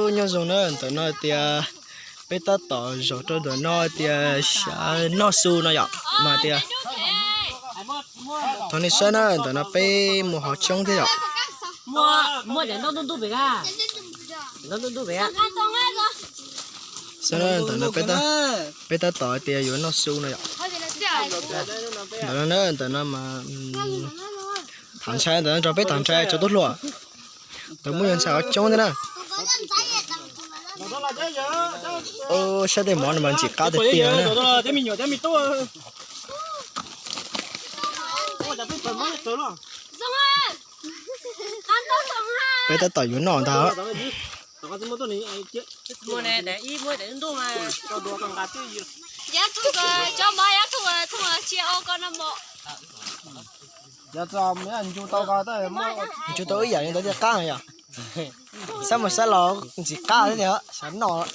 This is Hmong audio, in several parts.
Nyob zoo na, ntawm no tias peb tab tom zaum rau ntawm no tias sab noj su no yom, mas tias thov nej saib na, ntawm no peb mus hauv tsoob thiab yom. Saib na, ntawm no peb tab tom tias yuav noj su no yom. Ntawm no na, ntawm no mas tham ntshai, ntawm no nrog peb tham ntshai tsaus ntuj hluas. Ntawm muaj yuav ntshai hauv tsoob thiab na. Saib tej mov no mas ntxim qab tiag tiag na. Peb tab tom yuav noj ntag. Ncu tau ib yam li ntawd thiaj qab yom. Xab mus xab los ntxim qab thiab tiag, xav noj.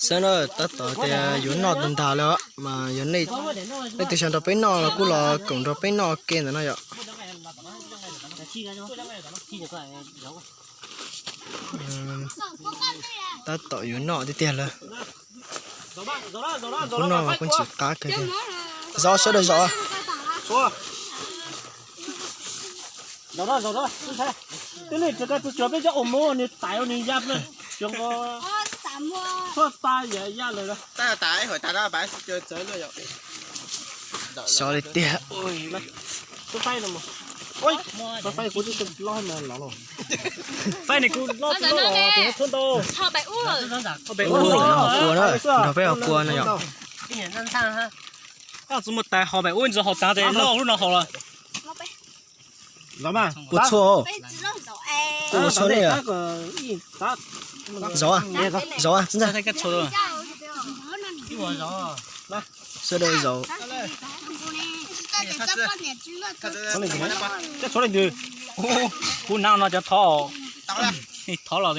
Xab na, tab tom tias yuav noj ntag lawm mas yog nej, nej twg xav nrog peb noj los kuj los koom nrog peb noj ke ntawm no yom. Tab tom yuav noj tiag tiag lawm. Kuv noj mas kuj ntxim qab kawg. Zov sawv daws zov. Twb nej tsis tau tus cuav peb cov ua mov nws tais ua nws ya, cuav nqo tshuaj ta ya ya lawm. Xyov li tiag. Faib kuv loj los, faib kuv loj los tus thub ntau. Ho pem ub, nrog peb ho kua no yom. Txus muaj tais ho pem ub ntsis haus tag tes noj lub no haus los. Kua txhua, kua txhua ne. Zov, zov txhob ntxag. Sawv daws zov. Kuv hnav no cov thov, thov los.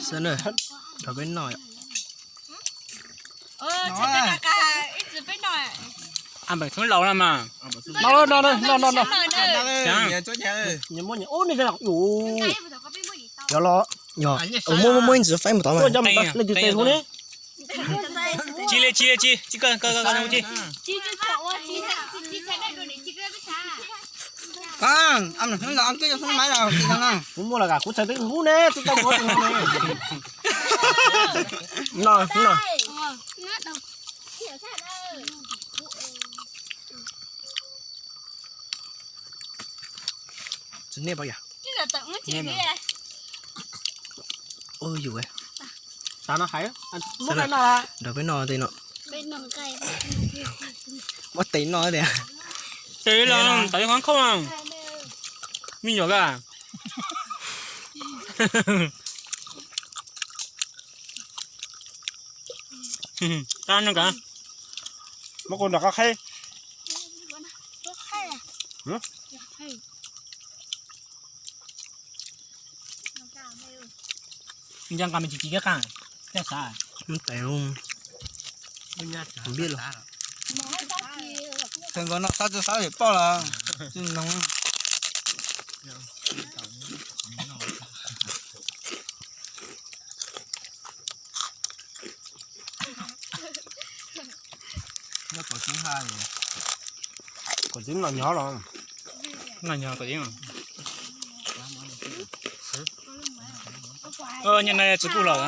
Xwb na, rau peb noj. Ab npeem xeeb laus na mas. No no no no no. Yog los, yog, muaj muaj muaj ib ntsis faib mus tod mas. Tsis li tsis li tsis, tsis koj koj koj tsis. Kuv muaj los kuv txhais tes hub ne, tsis tau muaj tes hub ne. No no. Tsis niaj pab yam. Ua yus, nrog peb noj tej no. Muab tes noj tias. Tes los tais qhov khauj, me nyuam ka. Muab kuv nrog koj qhaib. Nco nqa me ntsis cis thiab qab, thiaj xav. Tes, npib los. Tes nkaus no xav tsis xav yam poj los tsis noog. Kom tib no nyob los. No nyob kom tib. Nyob no tsis kuj los.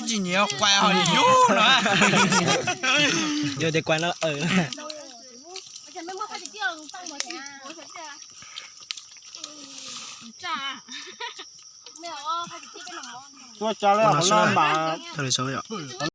Tsis nyiam quaj ho yus no. Yog tias quaj no. Tuaj tsa lawm no mas.